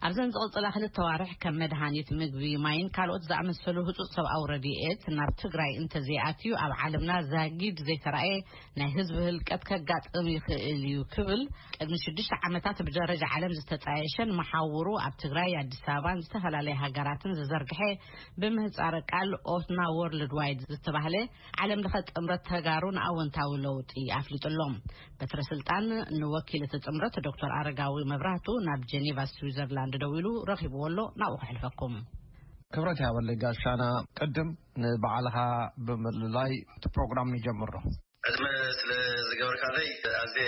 ኣብዘን ዝቕጽላ ክልተ ዋርሕ ከም መድሃኒት፣ ምግቢ፣ ማይን ካልኦት ዝኣመሰሉ ህጹጽ ሰብኣዊ ረድኤት ናብ ትግራይ እንተዘይኣትዩ፣ ኣብ ዓለምና ዛጊድ ዘይተራእየ ናይ ህዝቢ ህልቀት ከጋጥም ይኽእል እዩ ክብል ቅድሚ ሽዱሽተ ዓመታት ብደረጃ ዓለም ዝተጣየሸን መሓውሩ ኣብ ትግራይ፣ ኣዲስ ኣበባን ዝተፈላለየ ሃገራትን ዝዘርግሐ ብምህጻረ ቃል ኦትና ወርልድ ዋይድ ዝተባህለ ዓለም ለኸ ጥምረት ተጋሩ ንኣወንታዊ ለውጢ ኣፍሊጡ ኣሎ። በትረ ስልጣን ንወኪል እቲ ጥምረት ዶክተር ኣረጋዊ መብራህቱ ናብ ጀኔቫ ስዊዘርላንድ ደዊሉ ረኺብዎ ኣሎ። ናብኡ ከሕልፈኩም። ክብረት ያበለይ ጋሻና፣ ቅድም ንባዕልኻ ብምልላይ እቲ ፕሮግራም ንጀምሮ። ዕድመ ስለ ዝገበርካለይ ኣዝየ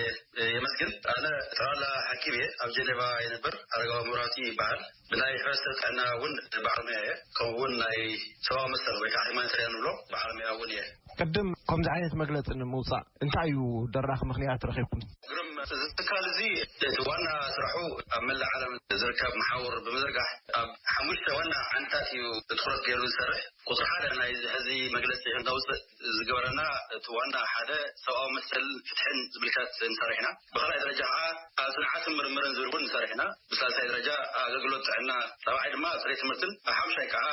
የመስግን። ኣነ ጠቕላላ ሓኪም እየ። ኣብ ጀኔቫ የንብር። ኣረጋዊ መብራህቱ ይበሃል። ብናይ ሕብረተሰብ ጥዕና እውን በዓል ሞያ እየ። ከምኡ እውን ናይ ሰብኣዊ መሰል ወይ ከዓ ሂማኒታርያን ንብሎ በዓል ሞያ እውን እየ። ቅድም ከምዚ ዓይነት መግለፂ ንምውፃእ እንታይ እዩ ደራኺ ምኽንያት ረኺብኩም? ግርም፣ እዚ ትካል እዚ እቲ ዋና ስራሑ ኣብ መላእ ዓለም ዝርከብ መሓውር ብምዝርጋሕ ኣብ ሓሙሽተ ዋና ዓንታት እዩ ትኹረት ገይሩ ዝሰርሕ። ቁፅሪ ሓደ ናይ ሕዚ መግለፂ ከውፅእ ዝገበረና እቲ ዋና ሓደ ሰብኣዊ መሰል ፍትሕን ዝምልከት ንሰርሕ ኢና። ብኻልኣይ ደረጃ ከዓ ኣብ ስርዓትን ምርምርን ዝብል እውን ንሰርሕ ኢና። ብሳልሳይ ደረጃ ኣገልግሎት ጥዕና፣ ራብዓይ ድማ ኣብ ፅሬት ትምህርትን ኣብ ሓሙሻይ ከዓ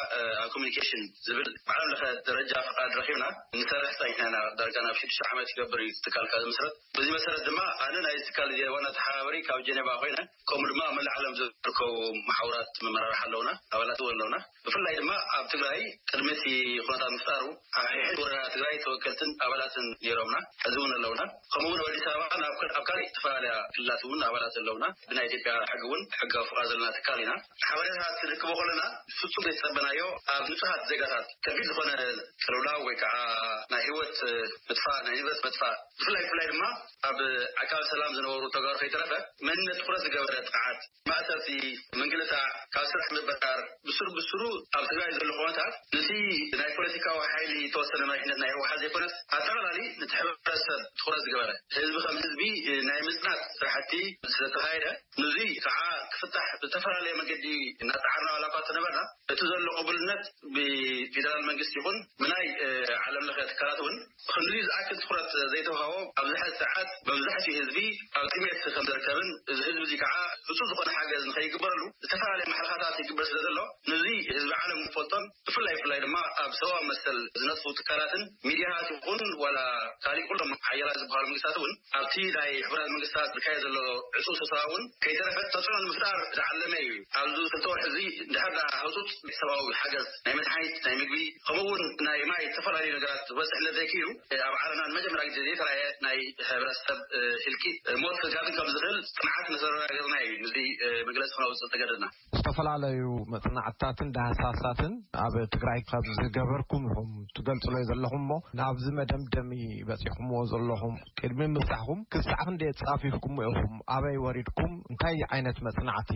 ኣብ ኮሚኒኬሽን ዝብል ብዓለም ለኸ ደረጃ ፍቃድ ረኪብና ንሰርሕ ፀኒሕና ኢና። ዳርጋ ናብ ሽዱሽተ ዓመት ይገብር እዩ ትካልካ ዝምስረት። በዚ መሰረት ድማ ኣነ ናይ ትካል ዋና ተሓባበሪ ካብ ጀኔቫ ኮይነ፣ ከምኡ ድማ ኣብ መላእ ዓለም ዝርከቡ መሓውራት መመራርሒ ኣለውና፣ ኣባላት እውን ኣለውና። ብፍላይ ድማ ኣብ ትግራይ ቅድሚ እቲ ኩነታት ምፍጣሩ ኣብ ሕድሕድ ወረዳ ትግራይ ተወከልትን ኣባላትን ነይሮምና፣ ሕዚ እውን ኣለውና። ከምኡ እውን ኣብ ኣዲስ ኣበባ ኣብ ካል- ኣብ ካልእ ዝተፈላለያ ክልላት እውን ኣባላት ኣለውና። ብናይ ኢትዮጵያ ሕጊ እውን ሕጋዊ ፍቓድ ዘለና ትካል ኢና። ሓበሬታታት ክንህክቦ ከለና ፍጹም ዘይተጸበናዮ ኣብ ንጹሃት ዜጋታት ከቢድ ዝኾነ ቅልውላው ወይ ከዓ ናይ ህይወት ምጥፋእ፣ ናይ ንብረት ምጥፋእ፣ ብፍላይ ብፍላይ ድማ ኣብ ዓቃቢ ሰላም ዝነበሩ ተጋሩ ከይተረፈ መንነት ትኹረት ዝገበረ ጥቕዓት፣ ማእሰርቲ፣ ምንግልታዕ፣ ካብ ስራሕ ምብራር፣ ብስሩ ብስሩ ኣብ ትግራይ ዘሎ ኩነታት ነቲ ናይ ፖለቲካዊ ሓይሊ ዝተወሰነ መሪሕነት ናይ ህወሓት ዘይኮነስ ኣጠቓላሊ ነቲ ሕብረተሰብ ትኹረት ዝገበረ ህዝቢ ከም ህዝቢ ናይ ምፅናት ስራሕቲ ስለተኻየደ፣ ንዙይ ከዓ ክፍታሕ ብዝተፈላለየ መገዲ እናፀዓርና ዋላ እኳ እንተነበርና፣ እቲ ዘሎ ቅቡልነት ብፌደራል መንግስቲ ይኹን ብናይ ዓለም ለኸ ትካላት እውን ክንዲ ዝኣክል ትኹረት ዘይተውሃቦ፣ ኣብዚ ሕዚ ሰዓት መብዛሕትኡ ህዝቢ ኣብ ጥሜት ከም ዝርከብን እዚ ህዝቢ እዚ ከዓ ህፁፅ ዝኾነ ሓገዝ ንኸይግበረሉ ዝተፈላለየ ማሕለኻታት ይግበር ስለ ዘሎ፣ ነዚ ህዝቢ ዓለም ክፈልጦን ብፍላይ ብፍላይ ድማ ኣብ ሰብኣዊ መሰል ዝነጥፉ ትካላትን ሚድያታት ይኹን ዋላ ካሊእ ኩሎም ሓያላት ዝበሃሉ መንግስታት እውን ኣብቲ ናይ ሕቡራት መንግስታት ዝካየድ ዘሎ ዕፁብ ስብሰባ እውን ከይተረፈ ተፅዕኖ ንምፍጣር ዝዓለመ እዩ። ኣብዚ ክልተ ወርሒ እዚ እንድሕር ደኣ ህፁፅ ሰብኣዊ ሓገዝ ናይ መድሓኒት፣ ናይ ምግቢ፣ ከምኡ እውን ናይ ማይ ዝተፈላለዩ ነገራት ዝበፅሕ እንተዘይክኢሉ፣ ኣብ ዓለምና ንመጀመርያ ግዜ ዘይተራእየ ናይ ሕብረተሰብ ህልቂት ሞት ከጋጥም ከም ዝኽእል ፅንዓት ንዘረጋገፅና እዩ። ንዚ መግለፂ ክነውፅእ ዝተገደድና። ዝተፈላለዩ መፅናዕትታትን ዳህሳሳትን ኣብ ትግራይ ካብ ዝገበርኩም ኢኹም ትገልፅሎ ዘለኹም እሞ፣ ናብዚ መደምደሚ በፂሕኩምዎ ዘለኹም ቅድሚ ምብፃሕኩም ክሳዕ ክንደይ ፃፊፍኩሞ ኢኹም? ኣበይ ወሪድኩም? እንታይ ዓይነት መፅናዕቲ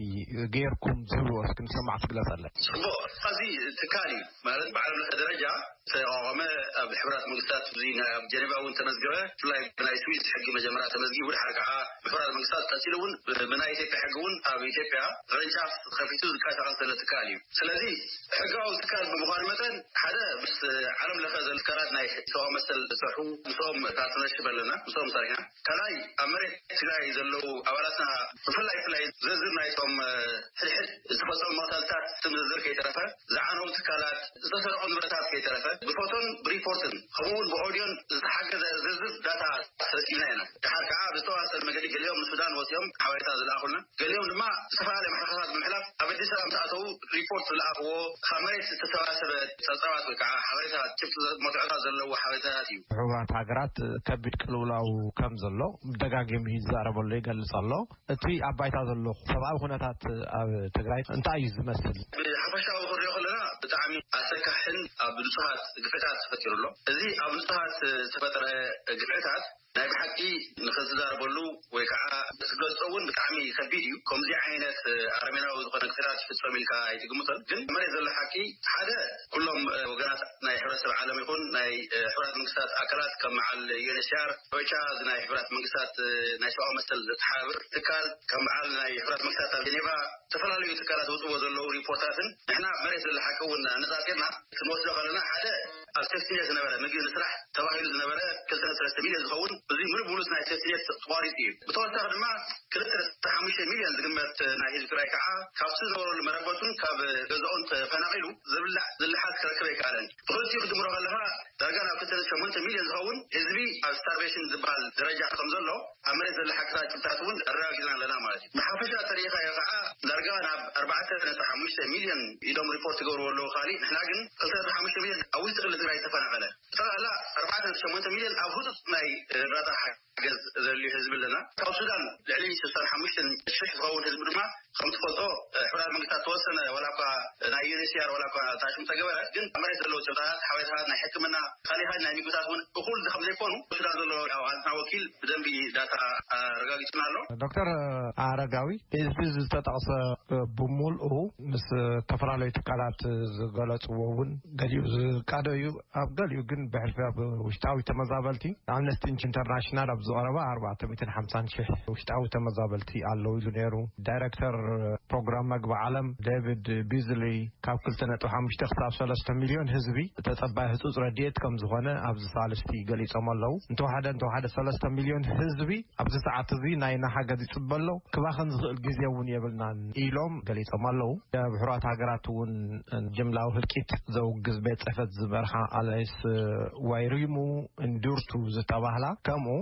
ገይርኩም ዝብልዎ እስኪ ንሰማዕቲ ግለፀለይ። ፅቡቕ፣ እዚ ትካል እዩ ማለት ብዓለም ለኸ ደረጃ ዝተቋቋመ ኣብ ሕቡራት መንግስታት እዚ ናይ ኣብ ጀኔቫ እውን ተመዝገበ፣ ብፍላይ ብናይ ስዊስ ሕጊ መጀመርያ ተመዝጊቡ፣ ድሓር ከዓ ብሕቡራት መንግስታት ቀፂሉ እውን ብናይ ኢትዮጵያ ሕጊ እውን ኣብ ኢትዮጵያ ቅርንጫፍ ከፊቱ ዝንቀሳቐስ ዘሎ ትካል እዩ። ስለዚ ሕጋዊ ትካል ብምዃኑ መጠን ሓደ ምስ ዓለም ለኸ ዘሉ ትካላት ናይ ሰብኣዊ መሰል ዝሰርሑ ምስኦም ፓርትነርሽፕ ኣለና፣ ምስኦም ሰሪሕና። ካልኣይ ኣብ መሬት ትግራይ ዘለዉ ኣባላትና ብፍላይ ብፍላይ ዝርዝር ናይቶም ሕድሕድ ዝተፈፀሙ መቕተልታት ስም ዝርዝር ከይተረፈ፣ ዝዓነዉ ትካላት፣ ዝተሰርቑ ንብረታት ከይተረፈ ብፎቶን ብሪፖርትን ከምኡ እውን ብኦድዮን ዝተሓገዘ ዝርዝር ዳታ ሰብሲብና ኢና። ድሓር ከዓ ብዝተዋሰነ መገዲ ገሊኦም ንሱዳን ወፂኦም ሓበሬታ ዝለኣኹልና፣ ገሊኦም ድማ ዝተፈላለየ ማሕለኻታት ብምሕላፍ ኣብ ኣዲስ ኣበባ ምስ ኣተዉ ሪፖርት ዝለኣኽዎ ካብ መሬት ዝተሰባሰበ ፀብፃባት ወይ ከዓ ሓበሬታ ጭብጢ መትዖታት ዘለዎ ሓበሬታታት እዩ። ሕቡራት ሃገራት ከቢድ ቅልውላው ከም ዘሎ ደጋጊሙ ይዛረበሉ ይገልጽ ኣሎ። እቲ ኣብ ባይታ ዘሎ ሰብኣዊ ኩነታት ኣብ ትግራይ እንታይ እዩ ዝመስል? ብሓፈሻዊ ክንሪኦ ከለና ብጣዕሚ ኣሰካሕን ኣብ ንጹሃት ግፍዕታት ተፈጢሩ ኣሎ። እዚ ኣብ ንጹሃት ዝተፈጠረ ግፍዕታት ናይ ብሓቂ ንኽትዛረበሉ ወይ ከዓ ክትገልጾ እውን ብጣዕሚ ከቢድ እዩ። ከምዚ ዓይነት ኣረሜናዊ ዝኾነ ግፍዕታት ይፍጸም ኢልካ ኣይትግምቶን። ግን መሬት ዘሎ ሓቂ ሓደ ኩሎም ወገናት ናይ ሕብረተሰብ ዓለም ይኹን ናይ ሕቡራት መንግስታት ኣካላት ከም በዓል ዩ ኤን ኤች ሲ ኣር፣ ኦቻ፣ እዚ ናይ ሕቡራት መንግስታት ናይ ሰብኣዊ መሰል ዘተሓባብር ትካል ከም በዓል ናይ ሕቡራት መንግስታት ኣብ ጀኔቫ ዝተፈላለዩ ትካላት ወፅዎ ዘለዉ ሪፖርታትን ንሕና ኣብ መሬት ዘሎ ሓቂ እውን ኣነፃፂርና ክንወስዶ ከለና ሓደ ኣብ ሴፍቲኔት ዝነበረ ምግቢ ንስራሕ ተባሂሉ ዝነበረ ክልተ ነጥቢ ሰለስተ ሚልዮን ዝኸውን፣ እዚ ሙሉ ብሙሉ ናይ ሴፍቲኔት ተቋሪጹ እዩ። ብተወሳኺ ድማ ክልተ ነጥቢ ሓሙሽተ ሚልዮን ዝግመት ናይ ህዝቢ ትግራይ ከዓ ካብቲ ዝነበረሉ መረበቱን ካብ ገዛኡን ተፈናቒሉ ዝብላዕ ዝልሓስ ክረክብ ኣይከኣለን። ብኽልቲኡ ክትድምሮ ከለኻ ዳርጋ ናብ ክልተ ነጥቢ ሸሞንተ ሚልዮን ዝኸውን ህዝቢ ኣብ ስታርቬሽን ዝበሃል ደረጃ ከም ዘሎ ኣብ መሬት ዘሎ ሓቅታት ጭብጥታት እውን ኣረጋጊጽና ኣለና ማለት እዩ። ብሓፈሻ ተሪኢኻዮ ከዓ ዳርጋ ናብ ኣርባዕተ ነጥቢ ሓሙሽተ ሚልዮን ኢሎም ሪፖርት ይገብርዎ ኣለዉ። ካሊእ ንሕና ግን ክልተ ነጥቢ ሓሙሽተ ሚልዮን ኣብ ውሽጢ ክልል ትግራይ ዝተፈናቐለ፣ ጠቕላላ ኣርባዕተ ነጥቢ ሸሞንተ ሚልዮን ኣብ ህፁፅ ናይ እርዳታ ሓገዝ ዘድልዩ ህዝቢ ኣለና። ካብ ሱዳን ልዕሊ ስሳን ሓሙሽተን ሽሕ ዝኸውን ህዝቢ ድማ ከም ትፈልጦ ሕቡራት መንግስታት ተወሰነ ዋላ እኳ ናይ ዩኤንኤችሲኣር ዋላ እኳ ታሽሙ ተገበረ፣ ግን ኣብ መሬት ዘለዉ ጭብጣታት ሓበሬታታት ናይ ሕክምና ካሊኻት ናይ ምግብታት እውን እኹል ከም ዘይኮኑ ሱዳን ዘሎ ኣብ ዓለምና ወኪል ብደንቢ ዳታ ኣረጋጊጹና ኣሎ። ዶክተር ኣረጋዊ፣ እዚ ዝተጠቕሰ ብምልኡ ምስ ዝተፈላለዩ ትካላት ዝገለጽዎ እውን ገሊኡ ዝቃዶ እዩ። ኣብ ገሊኡ ግን ብሕልፊ ኣብ ውሽጣዊ ተመዛበልቲ ኣምነስቲ ኢንተርናሽናል ኣብ ዝቐረበ ኣርባዕተ ሚእትን ሓምሳን ሽሕ ውሽጣዊ ተመዛበልቲ ኣለዉ ኢሉ ነይሩ። ዳይሬክተር ፕሮግራም መግቢ ዓለም ዴቪድ ቢዝሊ ካብ ክልተ ነጥቢ ሓሙሽተ ክሳብ ሰለስተ ሚልዮን ህዝቢ ተጸባይ ህጹጽ ረድኤት ከም ዝኾነ ኣብዚ ሳልስቲ ገሊጾም ኣለዉ። እንተወሓደ እንተወሓደ ሰለስተ ሚልዮን ህዝቢ ኣብዚ ሰዓት እዚ ናይ ናሓገዝ ይጽበ ኣሎ፣ ክባኸን ዝኽእል ግዜ እውን የብልናን ኢሎም ገሊጾም ኣለዉ። ብሕራት ሃገራት እውን ጅምላዊ ህልቂት ዘውግዝ ቤት ጽሕፈት ዝመርሓ ኣላይስ ዋይሪሙ እንዱርቱ ዝተባህላ ከምኡ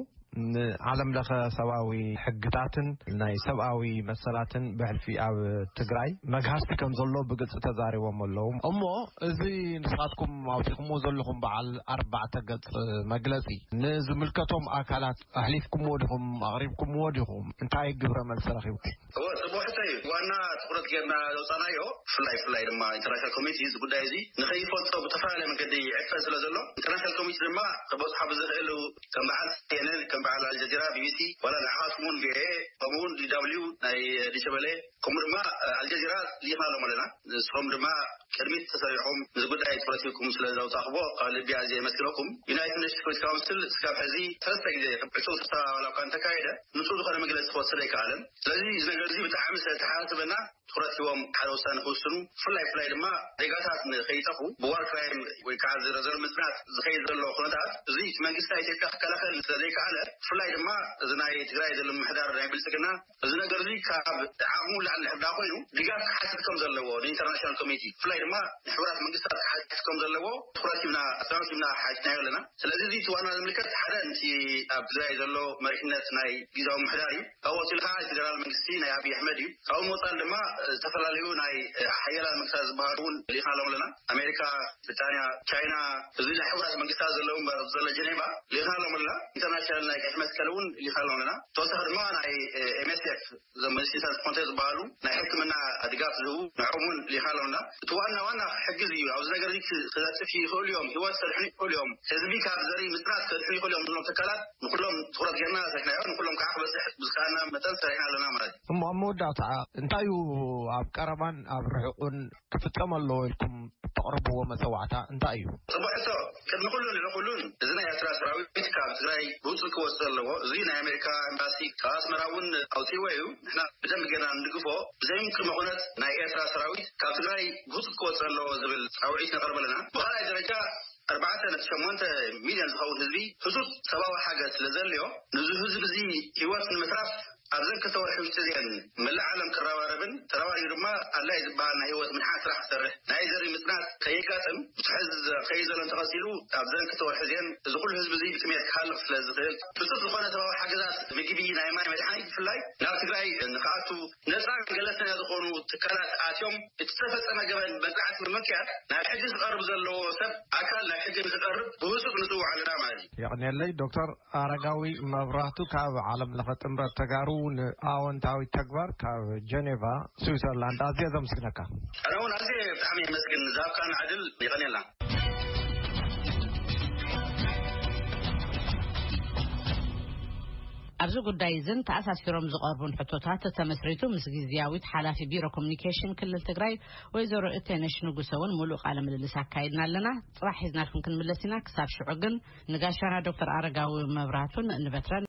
ንዓለም ለኸ ሰብኣዊ ሕግታትን ናይ ሰብኣዊ መሰላትን ብሕልፊ ኣብ ትግራይ መግሃስቲ ከም ዘሎ ብግልፂ ተዛሪቦም ኣለዉ። እሞ እዚ ንስኻትኩም ኣውፂኹምዎ ዘለኹም በዓል ኣርባዕተ ገጽ መግለፂ ንዝምልከቶም ኣካላት ኣሕሊፍኩምዎ ዲኹም? ኣቕሪብኩምዎ ዲኹም? እንታይ ግብረ መልሲ ረኺብኩም? እወ፣ ጽቡቕ ሕቶ እዩ። ዋና ትኹረት ጌርና ዘውጻናዮ፣ ብፍላይ፣ ብፍላይ ድማ ኢንተርናሽናል ኮሚኒቲ እዚ ጉዳይ እዚ ንኸይፈልጦ ብተፈላለየ መንገዲ ይዕፈን ስለ ዘሎ፣ ኢንተርናሽናል ኮሚኒቲ ድማ ክበጽሖ ብዝኽእል ከም በዓል ሲኤንኤን፣ ከም በዓል ኣልጀዚራ፣ ቢቢሲ፣ ዋላ ንዓኻትኩም እውን ቪኦኤ፣ ከምኡ እውን ዲ ደብሊው ናይ ዲሸበሌ፣ ከምኡ ድማ ኣልጀዚራ ልኢኽናሎም ኣለና። ንስኹም ድማ ቅድሚት ተሰሪዕኩም እዚ ጉዳይ ትኹረት ሂብኩም ስለ ዘውጻእኽዎ ካብ ልቢ ኣዝየ የመስግነኩም። ዩናይትድ ኔሽንስ ሴኩሪቲ ካውንስል እስካብ ሕዚ ሰለስተ ግዜ ዕጹው ስብሰባ ዋላ እኳ እንተካየደ ንጹር ዝኾነ መግለጺ ክወስድ ኣይከኣለን። ስለዚ እዚ ነገር እዚ ብጣዕሚ ስለ ዝተሓሳስበና ትኹረት ሂቦም ሓደ ውሳነ ክውስኑ፣ ብፍላይ ብፍላይ ድማ ዜጋታት ንኸይጠፍኡ ብዋር ክራይም ወይ ከዓ ዝረዘር ምጽናት ዝኸይድ ዘሎ ኩነታት እዚ እቲ መንግስቲ ናይ ኢትዮጵያ ክከላኸል ስለ ዘይከኣለ፣ ብፍላይ ድማ እዚ ናይ ትግራይ ዘሎ ምምሕዳር ናይ ብልጽግና እዚ ነገር እዚ ካብ ዓቕሙ ላዕሊ ድሕር ዳ ኮይኑ ድጋፍ ክሓትት ከም ዘለዎ ንኢንተርናሽናል ኮሚኒቲ ብፍላይ ድማ ንሕቡራት መንግስታት ክሓትት ከም ዘለዎ ትኹረት ሂብና ኣጽንኦት ሂብና ሓቲትናዮ ኣለና። ስለዚ እዚ እቲ ዋና ዝምልከት ሓደ ነቲ ኣብ ትግራይ ዘሎ መሪሕነት ናይ ግዝያዊ ምምሕዳር እዩ። ካብኡ ወፂኡ ከዓ ፌደራል መንግስቲ ናይ ኣብይ ኣሕመድ እዩ። ካብኡ ምውፃል ድማ ዝተፈላለዩ ናይ ሓያላን መንግስታት ዝበሃሉ እውን ልኢኻሎም ኣለና። ኣሜሪካ፣ ብሪጣንያ፣ ቻይና፣ እዚ ናይ ሕቡራት መንግስታት ዘለዉ እምበር ዘሎ ጀኔቫ ልኢኻሎም ኣለና። ኢንተርናሽናል ናይ ቀይሕ መስቀል እውን ልኢኻሎም ኣለና። ተወሳኺ ድማ ናይ ኤምኤስኤፍ እዞም መለሲንሳት ዝኾንተ ዝበሃሉ ናይ ሕክምና ድጋፍ ዝህቡ ንዕኦም እውን ልኢኻሎም ኣለና። እቲ ዋና ዋና ክሕግዝ እዩ። ኣብዚ ነገር እዚ ክነጥፍ ይኽእሉ እዮም፣ ህይወት ክሰድሕኑ ይኽእሉ እዮም፣ ህዝቢ ካብ ዘርኢ ምጽናት ክሰድሕኑ ይኽእሉ እዮም ዝብሎም ትካላት ንኩሎም ትኹረት ጌርና ሰሪሕናዮ፣ ንኩሎም ከዓ ክበፅሕ ብዝከኣልና መጠን ሰሪሕና ኣለና ማለት እዩ። እሞ ኣብ መወዳእታ እንታይ እዩ ኣብ ቀረባን ኣብ ርሑቕን ክፍጸም ኣለዎ ኢልኩም እተቕርብዎ መጸዋዕታ እንታይ እዩ? ጽቡቕ ሕቶ። ቅድሚ ኩሉን ልዕሊ ኩሉን እዚ ናይ ኤርትራ ሰራዊት ካብ ትግራይ ብውጹእ ክወጽእ ኣለዎ። እዚ ናይ ኣሜሪካ ኤምባሲ ካብ ኣስመራ እውን ኣውጺእዎ እዩ። ንሕና ብደንቢ ጌርና ንድግፎ። ብዘይምክር መኾነት ናይ ኤርትራ ሰራዊት ካብ ትግራይ ብውጹእ ክወጽእ ኣለዎ ዝብል ጻውዒት ነቕርብ ኣለና። ብኻልኣይ ደረጃ ኣርባዕተ ነጥቢ ሸሞንተ ሚልዮን ዝኸውን ህዝቢ ህጹጽ ሰብኣዊ ሓገዝ ስለ ዘድልዮ፣ ነዚ ህዝቢ እዚ ህይወት ንምትራፍ ኣብዘን ክልተ ወርሒ ውሽጢ እዚአን መላእ ዓለም ክረባረብን ተረባሪቡ ድማ ኣድላይ ዝበሃል ናይ ህይወት ምድሓን ስራሕ ክሰርሕ፣ ናይ ዘርኢ ምጽናት ከየጋጥም፣ ብዙሕ ህዝቢ ዝኸይድ ዘሎ እንተቐጺሉ ኣብዘን ክልተ ወርሒ እዚአን እዚ ኩሉ ህዝቢ እዚ ብጥሜት ክሃልቕ ስለ ዝኽእል፣ ህጹጽ ዝኾነ ሰብኣዊ ሓገዛት፣ ምግቢ፣ ናይ ማይ፣ መድሓኒት ብፍላይ ናብ ትግራይ ንኽኣቱ ነፃን ገለልተኛ ዝኾኑ ትካላት ኣትዮም እቲ ዝተፈጸመ ገበን መጽናዕቲ ብምክያድ ናብ ሕጊ ክቐርብ ዘለዎ ሰብ ኣካል ናብ ሕጊ ንክቐርብ ብህጹጽ ንጽውዕ ኣለና ማለት እዩ። የቕንየለይ። ዶክተር ኣረጋዊ መብራህቱ ካብ ዓለም ለኸ ጥምረት ተጋሩ ንኣወንታዊ ተግባር ካብ ጀኔቫ ስዊዘርላንድ ኣዝየ ዘምስግነካ። ኣነ እውን ኣዝየ ብጣዕሚ የመስግን። ዝሃብካና ዕድል የቐንየልና። ኣብዚ ጉዳይ እዝን ተኣሳሲሮም ዝቐርቡን ሕቶታት ተመስሪቱ ምስ ግዝያዊት ሓላፊ ቢሮ ኮሚኒኬሽን ክልል ትግራይ ወይዘሮ እቴነሽ ንጉሰ እውን ሙሉእ ቃለ ምልልስ ኣካይድና ኣለና። ጽባሕ ሒዝናልኩም ክንምለስ ኢና። ክሳብ ሽዑ ግን ንጋሻና ዶክተር ኣረጋዊ መብራቱን ንበትረን